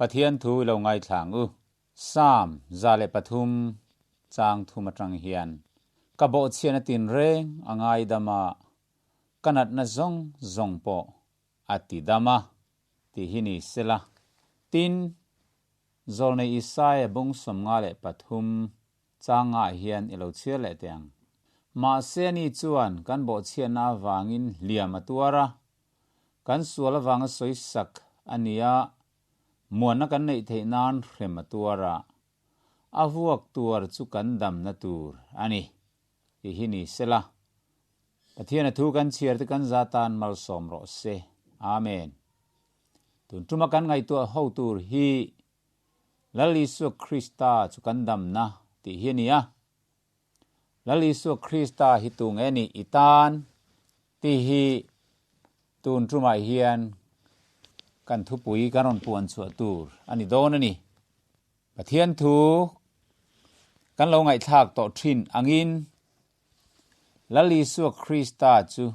Pathian thu i lo ngaithla ang u. Psalm 103 chang thum atang hian, Ka bawhchhiatna tinreng a ngaidam a, ka natna zawng zawng pawh a ti dam a, tih hi ni sela. Tin, Zawlnei Isaia bung 53 changah hian i lo chhiar leh teh ang. Mahse ani chuan kan bawhchhiatna avangin hliam a tuar a, kan sual avanga sawisak a ni a, muanna kan neih theih nan hrem a tuar a, a vuak tuar chu kan damna tur a ni, tih hi ni sela. Pathian a thu kan chhiar te kan za tan malsawm rawh se. Amen. Tun tuma kan ngaihtuah ho tur hi Lal Isua Krista chu kan damna tih hi a ni a. Lal Isua Krista hi tu nge nih i tan tih hi tun tumah hian kan thupui kan rawn puan chhuah tur a ni dawn a ni. Pathian thu kan lo ngaihthlak tawh thin angin Lal Isua Krista chu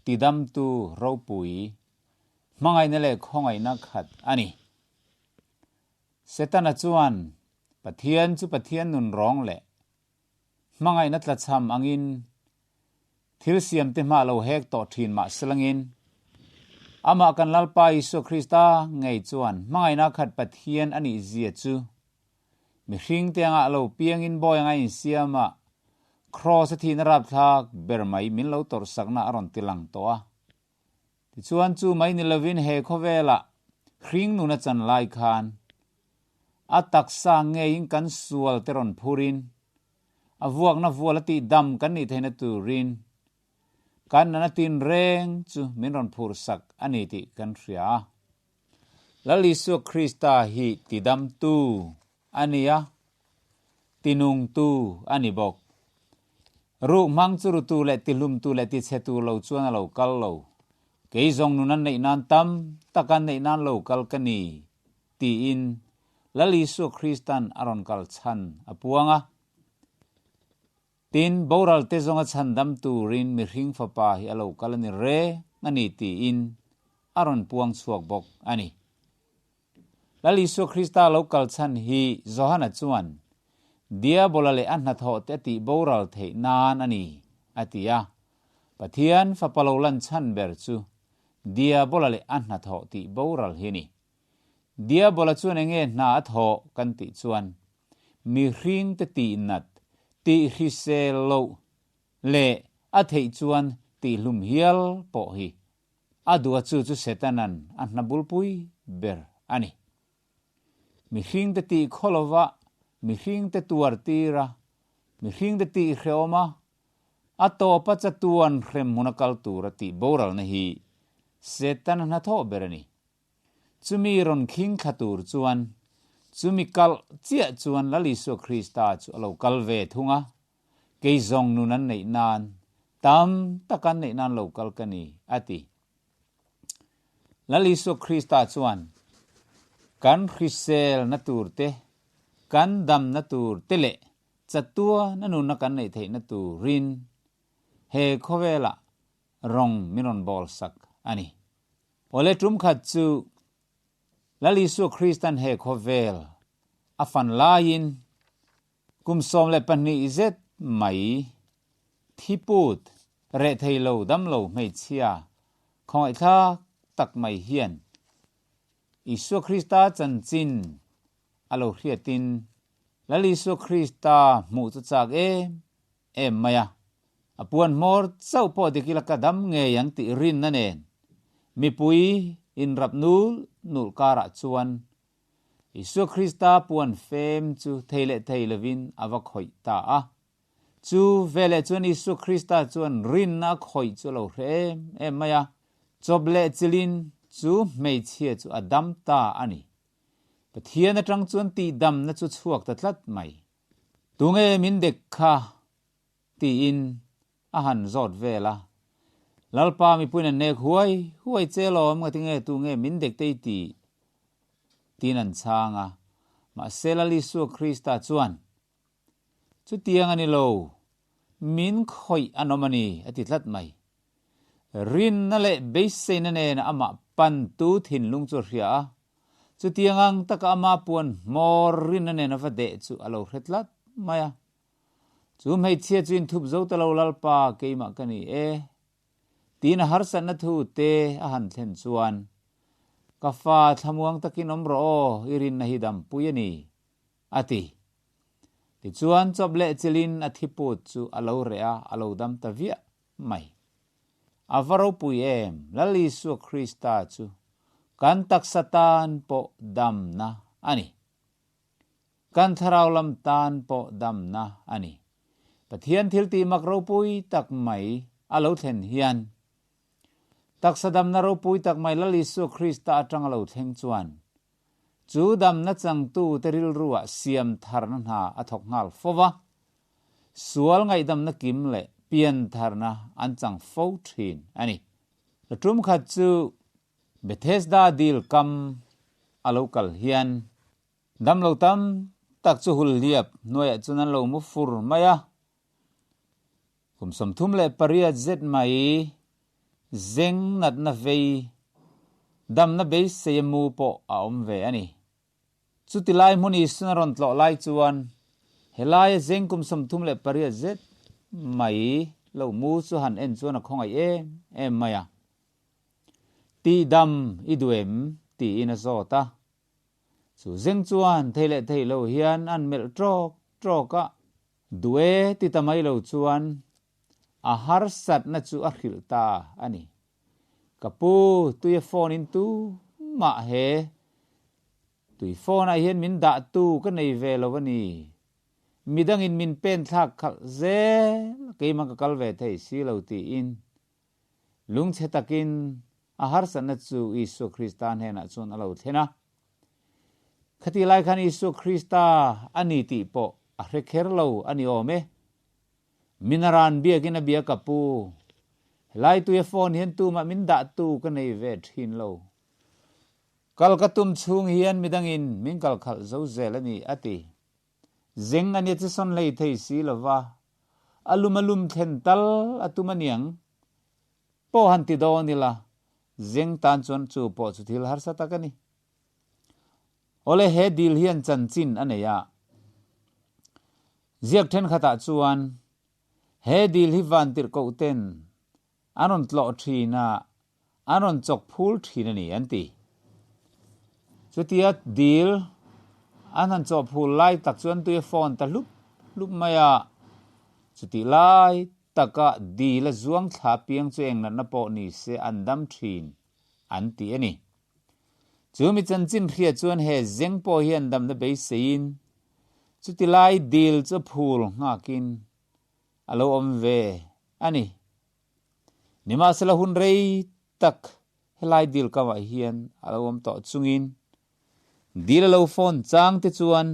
tidamtu ropui hmangaihna leh khawngaihna khat a ni. Setana chuan Pathian chu Pathian nun rawng leh hmangaihna tlachham angin thil siamte hmah lo hek tawh thin mah selangin amah kan Lalpa Isua Krista ngei chuan hmangaihna khat Pathian a nih zia chu mihringte angah lo piangin bawi anga insiam a, Kraws a thihna rapthlak ber mai min lo tawrhsakna a rawn tilang tawh a. Tichuan chu mai ni lovin he khawvelah hring nuna chan lai khan a taksa ngeiin kan sual te rawn phurin a vuakna vual a tih dam kan nih theihna turin kan nana tinreng chu min rawn phursak a ni tih kan hria a. Lal Isua Krista hi tidamtu a ni a, tinungtu a ni bawk. Ruk hmang chu rutu leh tihlumtu leh tichhetu lo chuan a lo kal lo. Kei zawng nun an neih nan tam tak an neih nan lo kal ka ni, tiin Lal Isua Kristan a rawn kal chhan a puang a. Tin, boral te zawnga chhandam turin mihring fapa hi a lo kal a ni reng a ni tiin a rawn puang chhuak bawk a ni. Lal Isua Krista lo kal chhan hi Johana chuan Diabola leh a hnathawh te a tih boral theih nan a ni, a ti a. Pathian fapa lo lan chhan ber chu Diabola leh a hnathawh tih boral hi a ni. Diabola chuan enge hna a thawh kan tih chuan mihringte tihnat, tihhrisel loh leh a theih chuan tihhlum hial pawh hi a duh a chu chu Setanan a hna bulpui ber a ni. Mihringte tih khaw lova, mihringte tuar tir a, mihringte tihhrehawm a, a tawpa chatuan hrem hmuna kal tura tih boralna hi Setana hnathawh ber a ni. Chumi rawn khing thla tur chuan, chumi kalh chiah chuan Lal Isua Krista chu a lo kal ve thung a, Kei zawng nun an neih nan, tam tak an neih nan lo kal ka ni, a ti. Lal Isua Krista chuan, Kan hriselna tur te, kan damna tur te leh chatuana nunna kan neih theihna turin he khawvelah rawng min rawn bawlsak a ni. Awle tum khat chu Lal Isua Kristan he khawvel a fan laiin kum 12 zet mai thiput reh thei lo dam lo hmeichhia khawngaihthlak tak mai hian Isua Krista chanchin a lo hriatin Lal Isua Krista hmuh chu chak em em mai a, a puan hmawr chauh pawh dik ila ka dam ngei ang tih rinna nen mipui inrap nul nul karah chuan Isua Krista puan fem chu thei leh thei lovin a va khawih ta a. Chu veleh chuan Isua Krista chuan rinna a khawih chu a lo hre em em mai a, chawp leh chilhin chu hmeichhia chu a dam ta a ni. Pathian atang chuan tihdamna chu chhuak ta tlat mai. Tunge min dek kha? tiin a han zawt vel a. Lalpa mipuiin an nek huai huai che lawm nga tinge tunge min dek te i tih? tiin an chhang a. Mahse Lal Isua Krista chuan, Chutiang a ni lo, min khawih an awm a ni a ti tlat mai. Rinna leh beiseina nena amah pantu thinlung chu a hria a. Chutiang ang taka ama puan hmawr rinna nen a va deh chu a lo hre tlat mai a. Chu hmeichhia chu inthup zo ta lo Lalpa keimah ka ni e. Tiin a harsatna thu te a han thlen chuan, Ka fa thlamuang takin awm rawh aw, i rinna hi dampui a ni, a ti. Tichuan chawp leh chilin a thiput chu a lo reh a, a lo dam ta viah mai. A va ropui em, Lal Isua Krista chu kan taksa tan pawh damna a ni. Kan thlarau lam tan pawh damna a ni. Pathian thil tih mak ropui tak mai a lo thlen hian, taksa damna ropui tak mai Lal Isua Krista atanga lo thleng chuan, chu damna changtu te rilruah siam tharna hna a thawk nghal fo va, sual ngaihdamna kim leh pian tharna an chang fo thin a ni. Tum khat chu Bethesda dil kam a lo kal hian damlo tam tak chu hul hliap hnuaiah chuan an lo mu fur mai a. Kum 38 zet mai zeng natna vei damna beisei a mu pawh a awm ve a ni. Chuti lai hmun Isuan a rawn tlawh lai chuan helaia zeng kum 38 zet mai lo mu chu han en chuan a khawngaih em em mai a. Tihdam i duh em? tiin a zawt a. Chu zeng chuan thei leh thei lo hian an melh trawk trawk a, duh e ti ta mai lo chuan a harsatna chu a hrilh ta a ni. Ka pu, tui a phone in tu mah he tui phone ah hian min dah tu ka nei ve lo a ni. Midangin min pen thlak khalh zel a keimah ka kal ve thei si lo tiin Lungchhe takin a harsatna chu Isua Krista hnenah chuan a lo thlen a. Khatih lai khan Isua Krista a ni tih pawh a hre kher lo a ni awm e. Minaran biakin a bia ka pu, helai tuia phone hian tumah min dahtu ka nei ve thin lo. Kal ka tum chhung hian midangin min kal khalh zo zel a ni, a ti. Zeng a nia che sawn hlei thei si lo va, a lum a lum thlen tal a tum a niang pawh han ti dawn ila, zeng tan chuan chu pawh chu thil harsa tak a ni. Awle he dil hian chanchin a nei a, ziak thenkhatah chuan he dil hi vantirhkoh ten an rawn tlawh thin a, an rawn chawk phul thin a ni an ti. Chutia dil an han chawh phul lai tak chuan tui a fawn ta hlup hlup mai a, chutih lai taka dil a zuang thla piang chu eng natna pawh ni se an dam thin an ti a ni. Chu mi chanchin hria chuan he zeng pawh hian damna beiseiin chuti lai dil chu phul nghakin a lo awm ve a ni. Nimahsela hun rei tak helai dil kamah hian a lo awm tawh chungin dil a lo phone chang te chuan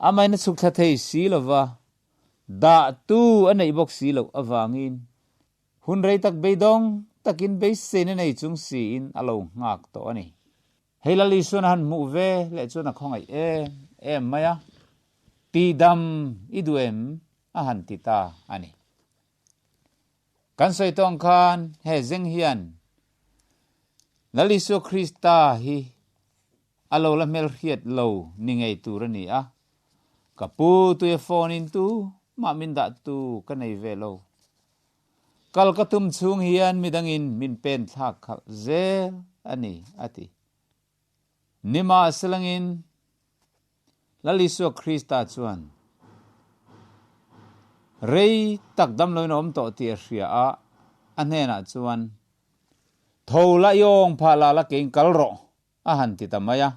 amahin a chhuk thla thei si lova, dah tu a neih bawk si loh avangin hun rei tak beidawng takin beiseina nei chung siin a lo nghak tawh a ni. Hei Lal Isuan a han hmuh ve leh chuan a khawngaih em em mai a, Tihdam i duh em? a han ti ta a ni. Kan sawi tawng khan he zeng hian Lal Isua Krista hi a lo la hmelhriat lo ni ngei tur a ni a, Ka pu tuia phone in tu mah min dah tu ka nei ve lo. Kal ka tum chhung hian midangin min pen thlak khalh zel a ni, a ti. Nimahselangin Lal Isua Krista chuan rei tak damloin a awm tawh tih a hria a, a hnenah chuan, Tho la i awng phah la la keiin kal rawh, a han ti ta mai a.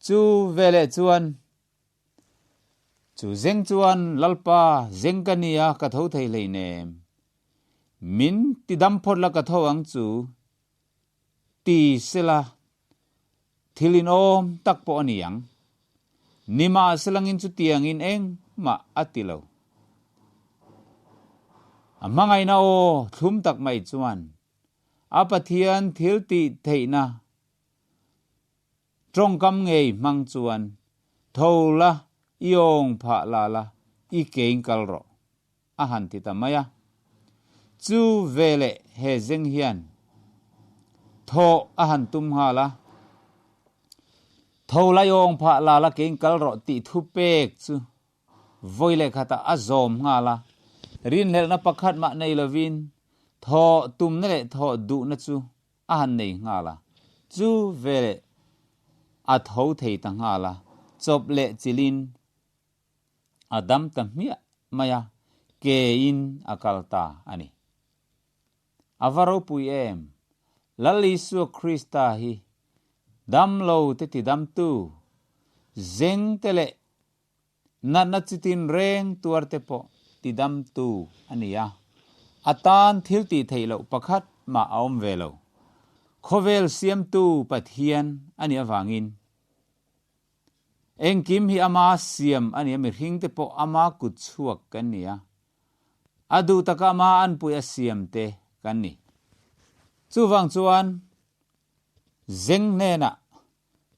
Chu veleh chuan Chu zeng chuan, Lalpa, zeng ka nia, ka tho thei hleinem. Min ti dam phawt la ka tho ang chu, ti sela thil inawm tak pawh a ni ang. Nimahselangin chutiangin engmah a ti lo. A hmangaihna aw thlum tak mai chuan a Pathian thil tih theihna Tawngkam ngei hmang chuan, Tho la, i awng phah la la, i keing kal rawh, a han ti ta mai a. Chu veleh he zeng hian, Thawh a han tum nghal a. Tho la yawng phah la la kein kal rawh tih thu pek chu vawi leh khatah a zawm nghal a. Rinhlelhna pakhat mah nei lovin thawh tumna leh thawh duhna chu a han nei nghal a. Chu veleh a tho thei ta nghal a, chawp leh chilhin a dam ta hmiah mai a, kein a kal ta a ni. A va ropui em! Lal Isua Krista hi damlo te tidamtu, zeng te leh natna chitin reng tuar te pawh tidamtu a ni a, a tan thil tih theih loh pakhat mah a awm ve lo. Khawvel siamtu Pathian a nih avangin Engkim hi ama siam a ni a, mihring te pawh ama kut chhuak kan ni a, a duh taka ama anpui a siam te kan ni. Chuvang chuan zeng hnenah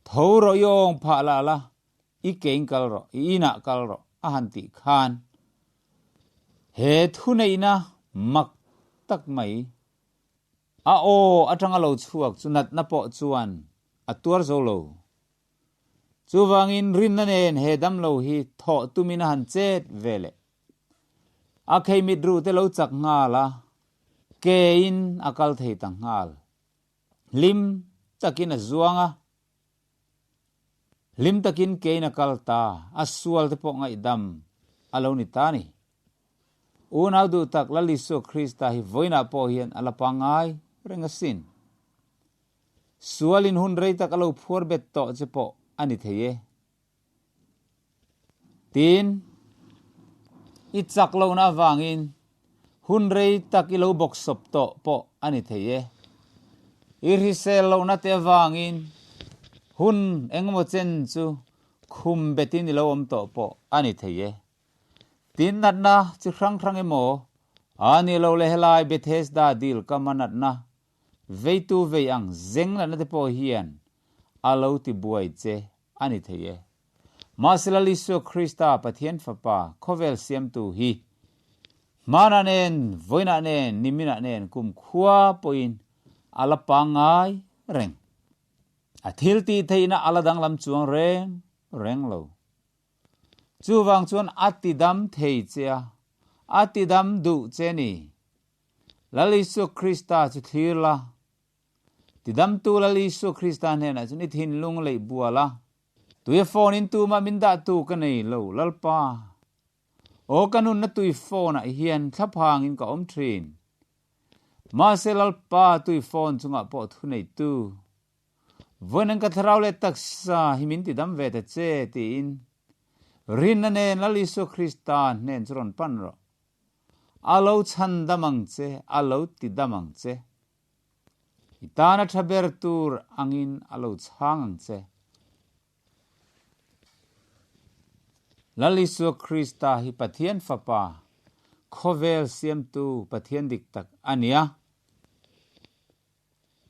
tho rawh i awng phah lah la, i kein kal rawh, i inah kal rawh a han tih khan he thuneihna mak tak mai a aw atanga lo chhuak chu natna pawh chuan a tuar zo lo. Chuvangin rinna nen he damlo hi thawh tumin a han chet ve leh. A kheimit ruh te lo chak nghal a, kein a kal thei ta nghal. Hlim takin a zuang a, hlim takin kein a kal ta, a sual te pawh ngaihdam a lo ni ta ni. Unau duh tak Lal Isua Krista hi vawiinah pawh hian a la pangngai reng asin. Sualin hun rei tak a lo phuar bet tawh che pawh a ni thei e. Tin, i chak lohna avangin hun rei tak i lo bawksawp tawh pawh a ni thei e. I hrisel lohna te avangin hun engemaw chen chu khum betin i lo awm tawh pawh a ni thei e. Tin, natna chi hrang hrang emaw a ni lo le helai Bethesda dil kama natna Veitu vei ang zeng natna te pawh hian a lo ti buai che a ni thei e. Mahse Lal Isua Krista Pathian Fapa khawvel siamtu hi hmanah nen, vawiinah nen, niminah nen kumkhua pawhin a la pangngai reng. A thil tih theihna a la danglam chuang reng reng lo. Chuvang chuan a tidam thei che a, a tidam duh che ni. Lal Isua Krista chu thlir la. Tidamtu Lal Isua Krista hnenah chuan i thinlung leih bual a. Tuia phone in tumah min dahtu ka nei lo, Lalpa. Aw ka nunna tui phone ah hian thlaphang in ka awm thin. Mahse Lalpa tui phone chungah pawh thu neitu. Vawiin an ka thlarau leh taksa hi min tidam ve ta che tiin rinna nen Lal Isua Krista hnen chu rawn pan rawh. A lo chhan dam ang che, a lo ti dam ang che. I tana tha ber tur angin a lo chhang ang che. Lal Isua Krista hi Pathian Fapa, khawvel siamtu Pathian dik tak a ni a.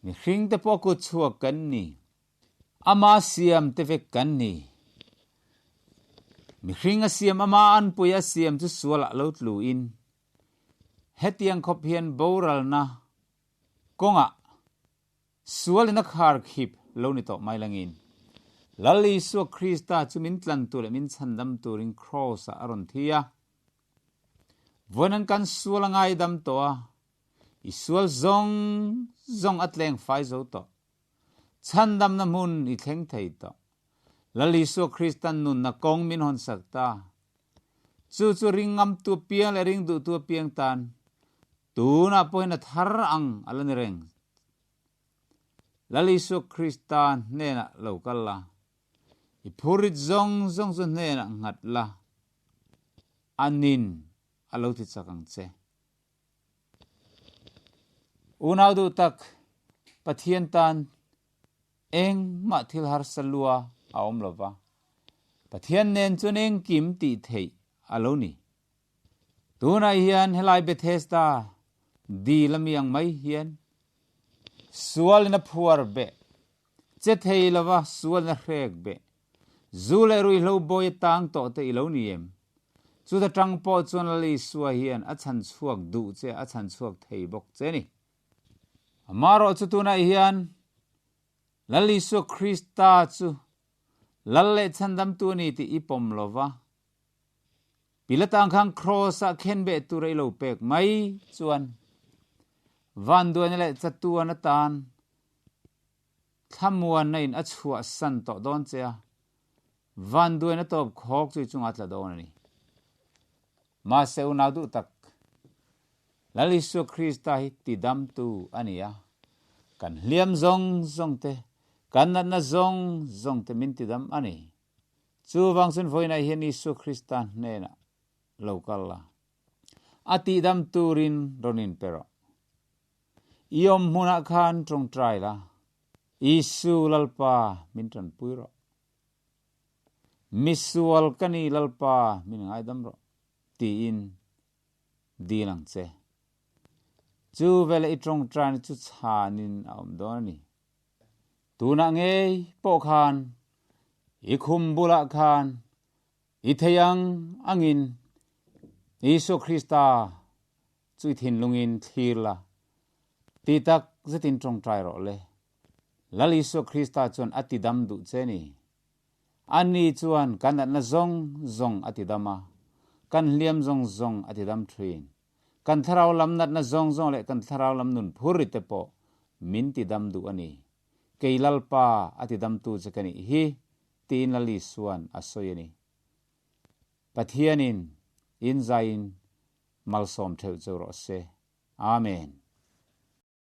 Mihringte pawh kut chhuak kan ni. Ama siam te vek kan ni. Mihring a siam ama anpui a siam chu sualah lo tlu in hetiang khawp hian boralna kawngah sualin a khar khip lo ni tawh mai langin Lal Isua Krista chu min tlan tur leh min chhandam turin Kraws ah a rawn thi a. Vawiin an kan sual a ngaidam tawh a, i sual zawng zawng a tleng fai zo tawh. Chhandamna hmun i thleng thei tawh. Lal Isua Kristan nunna kawng min hawnsak ta. Chu chu ring ngamtu apiang leh ring duhtu apiang tan tunah pawhin a thar ang a la ni reng. Lal Isua Krista hnenah lo kal la, i phurit zawng zawng chu hnenah nghat la, a nin a lo ti chak ang che. Unau duh tak, Pathian tan engmah thil harsa lua a awm lo va, Pathian nen chuan engkim tih theih a lo ni. Tunah hian helai Bethesda dil ami ang mai hian sualin a phuar beh, che thei lova sualin a hrek beh, Zu leh ruihhlo bawi a tang tawh te i lo ni em? Chuta tang pawh chuan Lal Isua hian a chhan chhuak duh che, a chhan chhuak thei bawk che ni. Amaherawh chu tunah hian Lal Isua Krista chu Lal leh Chhandamtu a ni tih i pawm lo va, Pilatang khan Kraws-ah khenbeh tur a i lo pek mai chuan vanduaina leh chatuan atan thlamuanna in a chhuahsan tawh dawn che a, vanduaina tawp khawk chu i chungah a tla dawn a ni. Mahse unau duh tak, Lal Isua Krista hi tidamtu a ni a, kan hliam zawng zawng te, kan natna zawng zawng te min tidam a ni. Chuvang chuan vawiinah hian Isua Krista hnenah lo kal la, a tihdam turin rawn inpe rawh. I awm hmunah khan tawngtai la, Isu Lalpa min tanpui rawh. Misual ka ni Lalpa min ngaidam rawh tiin dil ang che. Chu veleh i tawngtaina chu chhanin a awm dawn a ni. Tunah ngei pawh khan i khum bulah khan i thei ang angin Isua Krista chu i thinlungin thlir la, ti tak zetin tawngtai rawh le. Lal Isua Krista chuan a tidam duh che ni. Ani chuan kan natna zawng zawng a tidam a, kan hliam zawng zawng a tidam thin. Kan thlarau lam natna zawng zawng leh kan thlarau lam nun phur ri te pawh min tidam duh a ni. Kei Lalpa a tidamtu che ka nih hi, tiin Lal Isua'n a sawi a ni. Pathianin inzaiin malsawm theuh cheu rawh se. Amen.